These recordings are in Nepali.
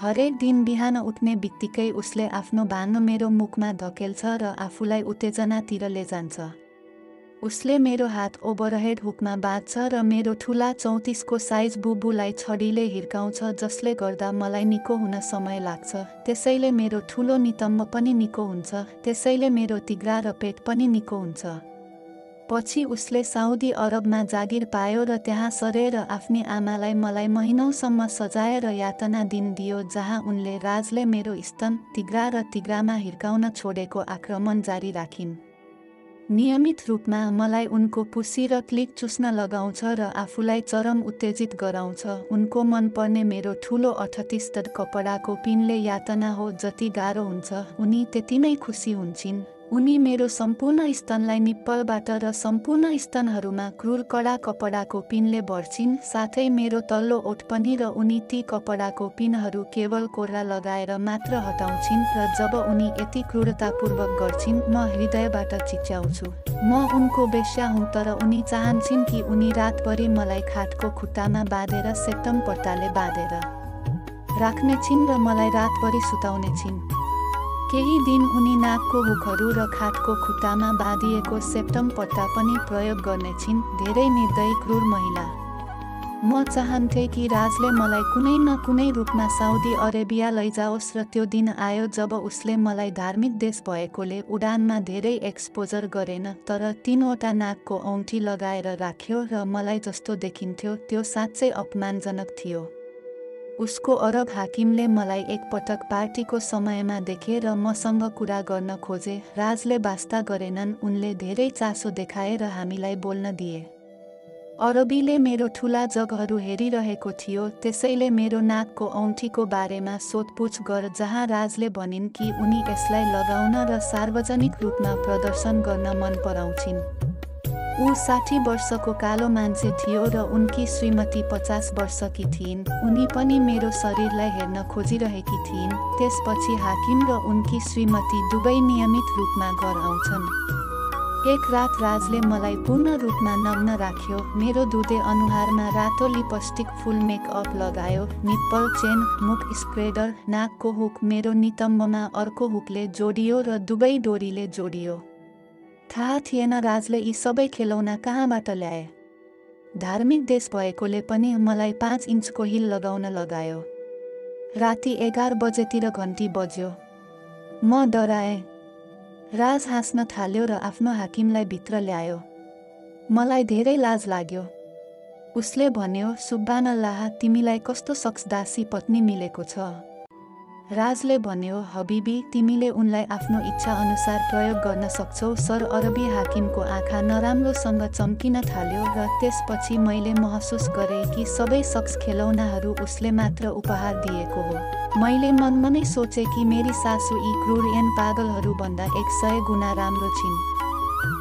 हरेक दिन बिहान उठ्ने बित्तिकै उसले आफ्नो भाङ मेरो मुखमा धकेल्छ र आफूलाई उत्तेजनातिर लैजान्छ। उसले मेरो हात ओभरहेड हुकमा बाँध्छ र मेरो ठुला 34 को साइज बुबुलाई छडीले हिर्काउँछ, जसले गर्दा मलाई निको हुन समय लाग्छ। त्यसैले मेरो ठुलो नितम्ब पनि निको हुन्छ, त्यसैले मेरो तिग्रा र पेट पनि निको हुन्छ। पछि उसले साउदी अरबमा जागिर पायो र त्यहाँ सरेर आफ्नी आमालाई मलाई महिनौसम्म सजाएर यातना दिन दियो, जहाँ उनले राजले मेरो स्तन, तिग्रा र तिग्रामा हिर्काउन छोडेको आक्रमण जारी राखिन्। नियमित रूपमा मलाई उनको पुसी र क्लिक चुस्न लगाउँछ र आफूलाई चरम उत्तेजित गराउँछ। उनको मनपर्ने मेरो ठुलो 38 स्टड कपडाको पिनले यातना हो जति गाह्रो हुन्छ, उनी त्यति नै खुसी हुन्छन्। उनी मेरो सम्पूर्ण स्तनलाई निप्पलबाट र सम्पूर्ण स्तनहरूमा क्रूर कडा कपडाको पिनले भर्छिन्, साथै मेरो तल्लो ओठ पनि, र उनी ती कपडाको पिनहरू केवल कोर्रा लगाएर मात्र हटाउँछिन्। र जब उनी यति क्रूरतापूर्वक गर्छिन्, म हृदयबाट चिच्याउँछु। म उनको बेश्या हुँ, तर उनी चाहन्छन् कि उनी रातभरि मलाई खाटको खुट्टामा बाँधेर सेप्टम पट्टाले बाँधेर राख्नेछिन् र मलाई रातभरि सुताउनेछिन्। केही दिन उनी नाकको हुकहरू र खाटको खुट्टामा बाँधिएको सेप्टम पट्टा पनि प्रयोग गर्नेछिन्। धेरै निर्दयी क्रूर महिला। म चाहन्थे कि राजले मलाई कुनै न कुनै रूपमा साउदी अरेबिया लैजाओस्, र त्यो दिन आयो जब उसले मलाई धार्मिक देश भएकोले उडानमा धेरै एक्सपोजर गरेन, तर 3वटा नाकको औँठी लगाएर राख्यो र मलाई जस्तो देखिन्थ्यो त्यो साँच्चै अपमानजनक थियो। उसको अरब हाकिमले मलाई एकपटक पार्टीको समयमा देखे र मसँग कुरा गर्न खोजे। राजले वास्ता गरेनन्, उनले धेरै चासो देखाए र हामीलाई बोल्न दिए। अरबीले मेरो ठुला जगहरू हेरिरहेको थियो, त्यसैले मेरो नाकको औँठीको बारेमा सोधपुछ गर, जहाँ राजले भनिन् कि उनी यसलाई लगाउन र सार्वजनिक रूपमा प्रदर्शन गर्न मन पराउँछिन्। ऊ 60 वर्षको कालो मान्छे थियो र उनकी श्रीमती 50 वर्षकी थिइन्। उनी पनि मेरो शरीरलाई हेर्न खोजिरहेकी थिइन्। त्यसपछि हाकिम र उनकी श्रीमती दुवै नियमित रूपमा घर आउँछन्। एक रात राजले मलाई पूर्ण रूपमा नग्न राख्यो। मेरो दुधे अनुहारमा रातो लिपस्टिक, फुल मेकअप लगायो, निप्पल चेन, मुख स्प्रेडर, नाकको हुक मेरो नितम्बमा अर्को हुकले जोडियो र दुवै डोरीले जोडियो। थाहा थिएन राजले यी सबै खेलौना कहाँबाट ल्याए। धार्मिक देश भएकोले पनि मलाई 5 इन्चको हिल लगाउन लगायो। राति 11 बजेतिर घन्टी बज्यो। म डराएँ। राज हाँस्न थाल्यो र आफ्नो हाकिमलाई भित्र ल्यायो। मलाई धेरै लाज लाग्यो। उसले भन्यो, सुब्हानल्लाह, तिमीलाई कस्तो सक्सदासी पत्नी मिलेको छ। राजले भन्यो, हबिबी, तिमीले उनलाई आफ्नो इच्छा अनुसार प्रयोग गर्न सक्छौ। सर अरबी हाकिमको आँखा नराम्रोसँग चम्किन थाल्यो र त्यसपछि मैले महसुस गरेँ कि सबै सक्स खेलौनाहरू उसले मात्र उपहार दिएको हो। मैले मनमा नै सोचेँ कि मेरी सासू यी क्रूर पागलहरूभन्दा 100 गुणा राम्रो छिन्।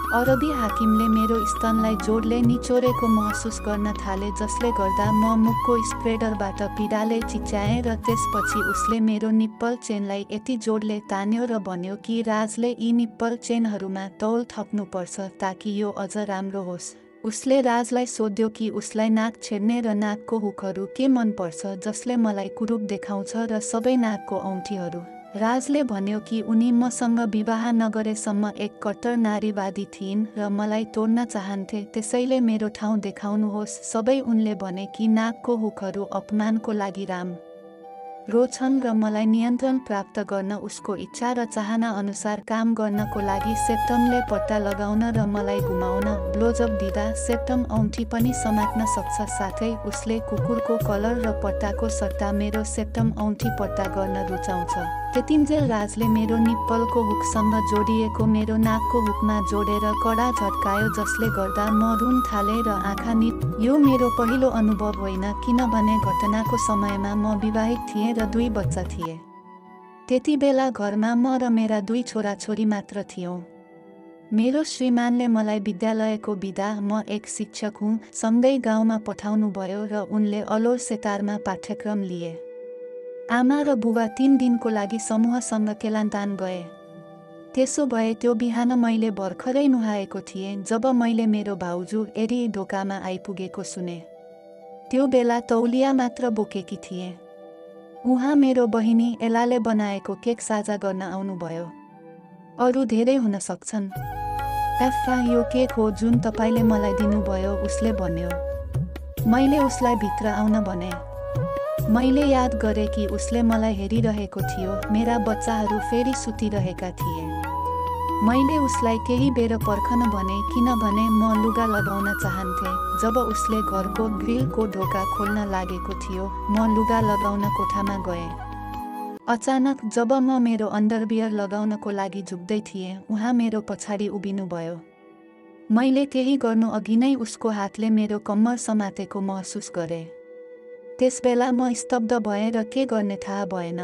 अरबी हाकिमले मेरो स्तनलाई जोडले निचोरेको महसुस गर्न थाले, जसले गर्दा म मुखको स्प्रेडरबाट पीडाले चिच्याएँ र त्यसपछि उसले मेरो निप्पल चेनलाई यति जोडले तान्यो र भन्यो कि राजले यी निप्पल चेनहरूमा तौल थप्नुपर्छ ताकि यो अझ राम्रो होस्। उसले राजलाई सोध्यो कि उसलाई नाक छेड्ने र नाकको हुकहरू के मन पर्छ, जसले मलाई कुरूप देखाउँछ, र सबै नाकको औँठीहरू। राजले भन्यो कि उनी मसँग विवाह नगरेसम्म एक कट्टर नारीवादी थिइन् र मलाई तोड्न चाहन्थे, त्यसैले मेरो ठाउँ देखाउनुहोस्। सबै उनले भने कि नाकको हुकहरू अपमानको लागि रोछन् र मलाई नियन्त्रण प्राप्त गर्न उसको इच्छा र चाहना अनुसार काम गर्नको लागि सेप्टमले पट्टा लगाउन र मलाई घुमाउन, ब्लोजअप दिँदा सेप्टम औँठी पनि समात्न सक्छ। साथै उसले कुकुरको कलर र पट्टाको सट्टा मेरो सेप्टम औँठी पट्टा गर्न रुचाउँछ। त्यतिन्जेल राजले मेरो निप्पलको हुकसँग जोडिएको मेरो नाकको हुकमा जोडेर कडा झट्कायो, जसले गर्दा म रुन थालेँ र आँखा यो मेरो पहिलो अनुभव होइन, किनभने घटनाको समयमा म विवाहित थिएँ र 2 बच्चा थिए। त्यति बेला घरमा म र मेरा 2 छोराछोरी मात्र थियौँ। मेरो श्रीमानले मलाई विद्यालयको बिदा, म एक शिक्षक हुँ, सँगै गाउँमा पठाउनुभयो र उनले अलोर सेतारमा पाठ्यक्रम लिए। आमा र बुबा 3 दिनको लागि समूहसँग केलान्तान गए। त्यसो भए त्यो बिहान मैले भर्खरै नुहाएको थिएँ जब मैले मेरो भाउजू एरी ढोकामा आइपुगेको सुने। त्यो बेला तौलिया मात्र बोकेकी थिएँ। उहाँ मेरो बहिनी एलाले बनाएको केक साझा गर्न आउनुभयो। अरू धेरै हुन सक्छन्। एफ्फा यो केक हो जुन तपाईले मलाई दिनुभयो, उसले भन्यो। मैले उसलाई भित्र आउन भने। मैले याद गरेँ कि उसले मलाई हेरिरहेको थियो। मेरा बच्चाहरू फेरि सुतिरहेका थिए। मैले उसलाई केही बेर पर्खन भने किनभने म लुगा लगाउन चाहन्थे। जब उसले घरको ग्रिलको ढोका खोल्न लागेको थियो, म लुगा लगाउन कोठामा गएँ। अचानक जब म मेरो अन्डरवियर लगाउनको लागि झुक्दै थिएँ, उहाँ मेरो पछाडि उभिनुभयो। मैले केही गर्नु अघि नै उसको हातले मेरो कम्मर समातेको महसुस गरेँ। त्यसबेला म स्तब्ध भएँ र के गर्ने थाहा भएन।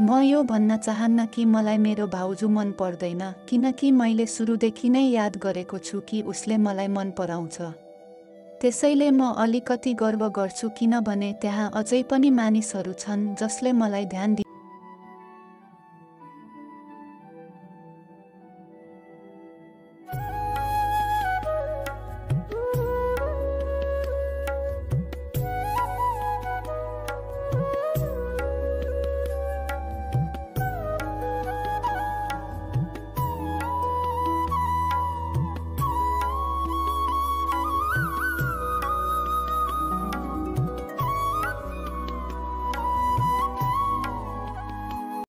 म यो भन्न चाहन्न कि मलाई मेरो भाउजू मन पर्दैन, किनकि मैले सुरुदेखि नै याद गरेको छु कि उसले मलाई मन पराउँछ। त्यसैले म अलिकति गर्व गर्छु किनभने त्यहाँ अझै पनि मानिसहरू छन् जसले मलाई ध्यान